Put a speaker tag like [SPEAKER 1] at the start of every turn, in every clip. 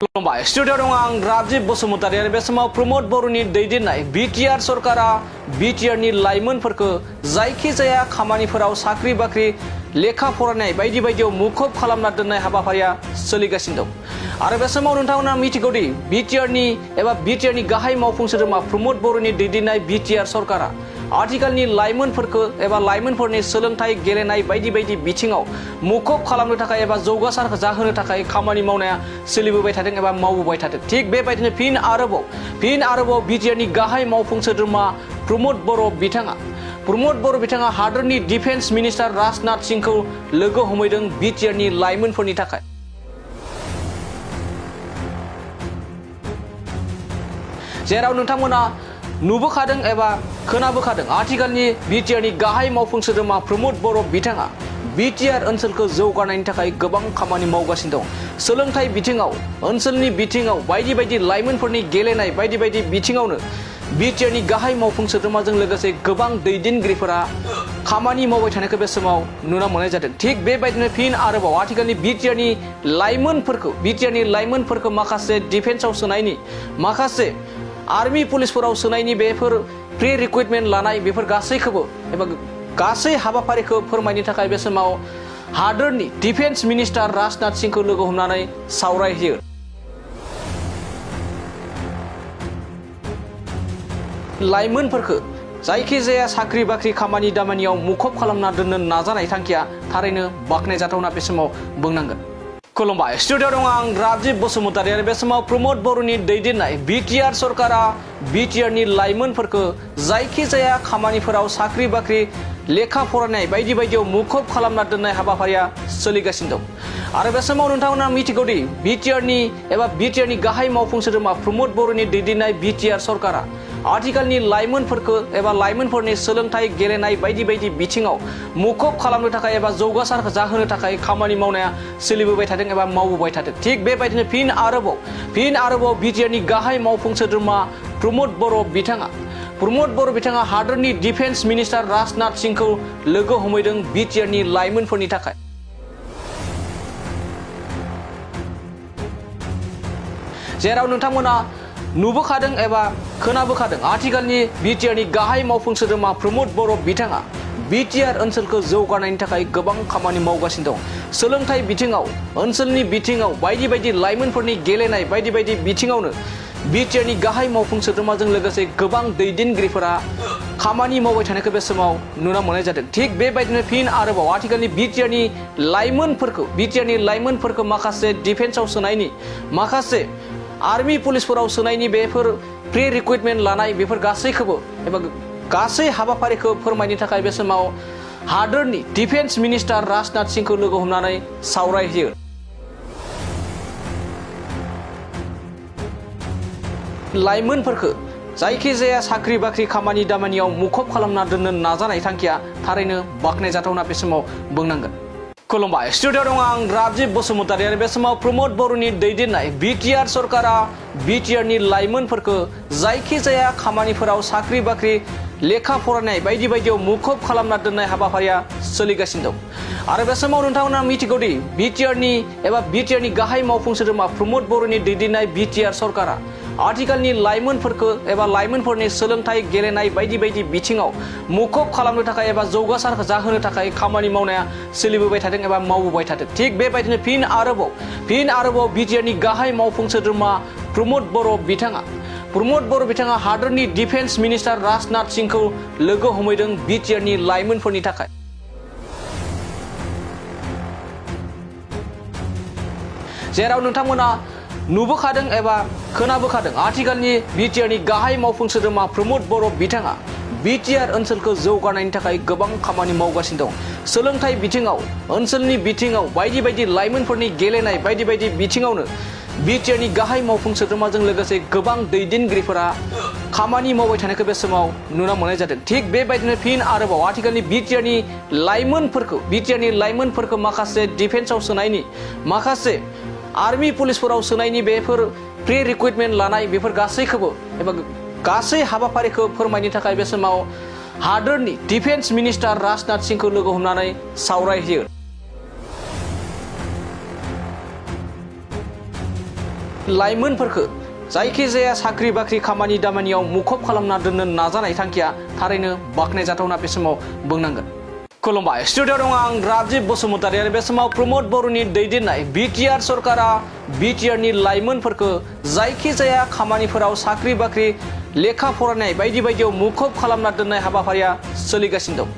[SPEAKER 1] खुलुमबाय स्टुडिअ दं आं राजिब बसुमतारी आरो बे समाव प्रमद बर'नि दैदेननाय बिटिआर सरकारा बिटिआरनि लाइमोनफोरखौ जायखिजाया खामानिफोराव साख्रि बाख्रि लेखा फरायनाय बायदि बायदियाव मुखुब खालामना दोननाय हाबाफारिया सोलिगासिनो दं आरो बे समाव नोंथांमोना मिथिगौदि बिटिआरनि गाहाय मावफुं सोद्रोमा प्रमद बर'नि दैदेननाय बिटिआर सरकारा आथिखालनि लाइमोनफोरखौ एबा लाइमोनफोरनि सोलोंथाइ गेलेनाय बायदि बायदि बिथिङाव मुखुब खालामनो थाखाय एबा जौगासार जाहोनो थाखाय खामानि मावनाया सोलिबोबाय थादों एबा मावबोबाय थादों। थिग बेबायदिनो फिन आरोबाव बिटिआरनि गाहाय मावफुं सोद्रोमा प्रमद बर' बिथाङा हादोरनि डिफेन्स मिनिस्टार राजनाथ सिंहखौ लोगो हमहैदों बिटिआरनि लाइमोनफोरनि थाखाय। जेराव नोंथांमोना नुबोखादों एबा खोनाबोखादों आथिखालनि बिटिआरनि गाहाय मावफुं सोद्रोमा प्रमद बर' बिथाङा बिटिआर ओनसोलखौ जौगानायनि थाखाय गोबां खामानि मावगासिनो दं। सोलोंथाइ बिथिङाव ओनसोलनि बिथिङाव बायदि बायदि लाइमोनफोरनि गेलेनाय बायदि बायदि बिथिङावनो बिटिआरनि गाहाय मावफुं सोद्रोमाजों लोगोसे गोबां दैदेनगिरिफोरा खामानि मावबाय थानायखौ बे समाव नुनो मोननाय जादों। थिग बेबायदिनो फिन आरोबाव आथिखालनि बिटिआरनि लाइमोनफोरखौ माखासे डिफेन्सआव सोनायनि माखासे आर्मी पुलिसफोराव सोनायनि बेफोर प्रि रिक्रुटमेन्ट लानाय बेफोर गासैखौबो एबा गासै हाबाफारिखौ फोरमायनो थाखाय बे समाव हादोरनि डिफेन्स मिनिस्टार राजनाथ सिंहखौ लोगो हमनानै सावरायहैयो। लाइमोनफोरखौ जायखिजाया साख्रि बाख्रि खामानि दामानियाव मुखुब खालामना दोननो नाजानाय थांखिया थारैनो बाख्नायजाथावना बे समाव बुंनांगोन। खुलुमबाय स्टुडिअ दं आं राजिब बसुमतारी आरो बे समाव प्रमद बर'नि दैदेननाय बिटिआर सरकारा बिटिआरनि लाइमोनफोरखौ जायखिजाया खामानिफोराव साख्रि बाख्रि लेखा फरायनाय बायदि बायदियाव मुखुब खालामना दोननाय हाबाफारिया सोलिगासिनो दं आरो बे समाव नोंथांमोना मिथिगौदि बिटिआरनि गाहाय मावफुं सोद्रोमा प्रमद बर'नि दैदेननाय बिटिआर सरकारा आथिखालनि लाइमोनफोरनि सोलोंथाइ गेलेनाय बायदि बायदि बिथिङाव मुखुब खालामनो थाखाय एबा जौगासार जाहोनो थाखाय खामानि मावनाया सोलिबोबाय थादों एबा मावबोबाय थादों। थिग बेबायदिनो फिन आरोबाव बिटिआरनि गाहाय मावफुं सोद्रोमा प्रमद बर' बिथाङा हादोरनि डिफेन्स मिनिस्टार राजनाथ सिंहखौ लोगो हमहैदों बिटिआरनि लाइमोनफोरनि थाखाय। जेराव नोंथांमोना नुबोखादों एबा खोनाबोखादों आथिखालनि बिटिआरनि गाहाय मावफुं सोद्रोमा प्रमद बर' बिथाङा बिटिआर ओनसोलखौ जौगानायनि थाखाय गोबां खामानि मावगासिनो दं। सोलोंथाइ बिथिङाव ओनसोलनि बिथिङाव बायदि बायदि लाइमोनफोरनि गेलेनाय बायदि बायदि बिथिङावनो बिटिआरनि गाहाय मावफुं सोद्रोमाजों लोगोसे गोबां दैदेनगिरिफोरा खामानि मावबाय थानायखौ बे समाव नुनो मोननाय जादों। थिग बेबायदिनो फिन आरोबाव आथिखालनि बिटिआरनि लाइमोनफोरखौ माखासे डिफेन्सआव सोनायनि माखासे आर्मी पुलिसफोराव सोनायनि बेफोर प्रि रिक्रुटमेन्ट लानाय बेफोर गासैखौबो एबा गासै हाबाफारिखौ फोरमायनो थाखाय बे समाव हादोरनि डिफेन्स मिनिस्टार राजनाथ सिंहखौ लोगो हमनानै सावरायहैयो। लाइमोनफोरखौ जायखिजाया साख्रि बाख्रि खामानि दामानियाव मुखुब खालामना दोननो नाजानाय थांखिया थारैनो बाख्नायजाथावना बे समाव बुंनांगोन। खुलुमबाय स्टुडिअ दं आं राजिब बसुमतारी आरो बे समाव प्रमद बर'नि दैदेननाय बिटिआर सरकारा बिटिआरनि लाइमोनफोरखौ जायखिजाया खामानिफोराव साख्रि बाख्रि लेखा फरायनाय बायदि बायदियाव मुखुब खालामना दोननाय हाबाफारिया सोलिगासिनो दं आरो बे समाव नोंथांमोना मिथिगौदि बिटिआरनि गाहाय मावफुं सोद्रोमा प्रमद बर'नि दैदेननाय बिटिआर सरकारा आथिखालनि लाइमोनफोरनि सोलोंथाइ गेलेनाय बायदि बायदि बिथिङाव मुखुब खालामनो थाखाय एबा जौगासार जाहोनो थाखाय खामानि मावनाया सोलिबोबाय थादों एबा मावबोबाय थादों। थिग बेबायदिनो फिन आरोबाव बिटिआरनि गाहाय मावफुं सोद्रोमा प्रमद बर' बिथाङा हादोरनि डिफेन्स मिनिस्टार राजनाथ सिंहखौ लोगो हमहैदों बिटिआरनि लाइमोनफोरनि थाखाय। जेराव नोंथांमोना नुबोखादों एबा खोनाबोखादों आथिखालनि बिटिआरनि गाहाय मावफुं सोद्रोमा प्रमद बर' बिथाङा बिटिआर ओनसोलखौ जौगानायनि थाखाय गोबां खामानि मावगासिनो दं। सोलोंथाइ बिथिङाव ओनसोलनि बिथिङाव बायदि बायदि लाइमोनफोरनि गेलेनाय बायदि बायदि बिथिङावनो बिटिआरनि गाहाय मावफुं सोद्रोमाजों लोगोसे गोबां दैदेनगिरिफोरा खामानि मावबाय थानायखौ बे समाव नुनो मोननाय जादों। थिग बेबायदिनो फिन आरोबाव आथिखालनि बिटिआरनि लाइमोनफोरखौ माखासे डिफेन्सआव सोनायनि माखासे आर्मी पुलिसफोराव सोनायनि बेफोर प्रि रिक्रुटमेन्ट लानाय बेफोर गासैखौबो एबा गासै हाबाफारिखौ फोरमायनो थाखाय बे समाव हादोरनि डिफेन्स मिनिस्टार राजनाथ सिंहखौ लोगो हमनानै सावरायहैयो। लाइमोनफोरखौ जायखिजाया साख्रि बाख्रि खामानि दामानियाव मुखुब खालामना दोननो नाजानाय थांखिया थारैनो बाख्नायजाथावना बे समाव बुंनांगोन। खुलुमबाय, स्टुडिअ दं आं राजिब बसुमतारी आरो बे समाव प्रमद बर'नि दैदेननाय बिटिआर सरकारा बिटिआरनि लाइमोनफोरखौ जायखिजाया खामानिफोराव साख्रि बाख्रि लेखा फरायनाय बायदि बायदियाव मुखुब खालामना दोननाय हाबाफारिया सोलिगासिनो दं।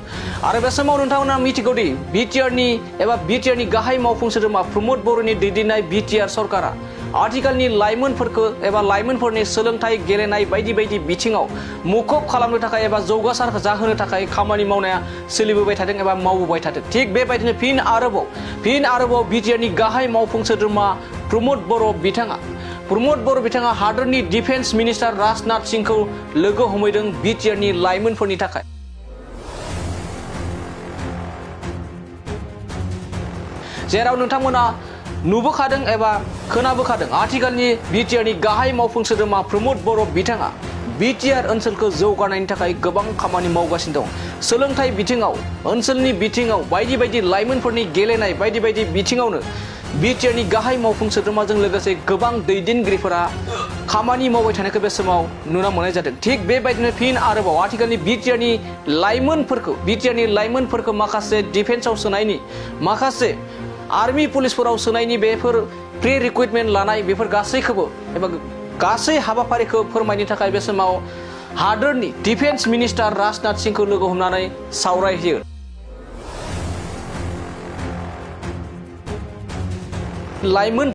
[SPEAKER 1] आरो बे समाव नोंथांमोना मिथिगौदि बिटिआरनि गाहाय मावफुं सोद्रोमा प्रमद बर'नि दैदेननाय बिटिआर सरकारा आथिखालनि लाइमोनफोरखौ एबा लाइमोनफोरनि सोलोंथाइ गेलेनाय बायदि बायदि बिथिङाव मुखुब खालामनो थाखाय एबा जौगासार जाहोनो थाखाय खामानि मावनाया सोलिबोबाय थादों एबा मावबोबाय थादों। थिग बेबायदिनो फिन आरोबाव बिटिआरनि गाहाय मावफुं सोद्रोमा प्रमद बर' बिथाङा हादोरनि डिफेन्स मिनिस्टार राजनाथ सिंहखौ लोगो हमहैदों बिटिआरनि लाइमोनफोरनि थाखाय। जेराव नोंथांमोना नुबोखादों एबा खोनाबोखादों आथिखालनि बिटिआरनि गाहाय मावफुं सोद्रोमा प्रमद बर' बिथाङा बिटिआर ओनसोलखौ जौगानायनि थाखाय गोबां खामानि मावगासिनो दं। सोलोंथाइ बिथिङाव, ओनसोलनि बिथिङाव, बायदि बायदि लाइमोनफोरनि गेलेनाय बायदि बायदि बिथिङावनो बिटिआरनि गाहाय मावफुं सोद्रोमाजों लोगोसे गोबां दैदेनगिरिफोरा खामानि मावबाय थानायखौ बे समाव नुनो मोननाय जादों। थिग बेबायदिनो फिन आरोबाव आथिखालनि बिटिआरनि लाइमोनफोरखौ माखासे डिफेन्सआव सोनायनि, माखासे आर्मी पुलिसफोराव सोनायनि बेफोर प्रि रिक्रुटमेन्ट लानाय बेफोर गासैखौबो एबा गासै हाबाफारिखौ फोरमायनो थाखाय बे समाव हादोरनि डिफेन्स मिनिस्टार राजनाथ सिंहखौ लोगो हमनानै सावरायहैयो। लाइमोन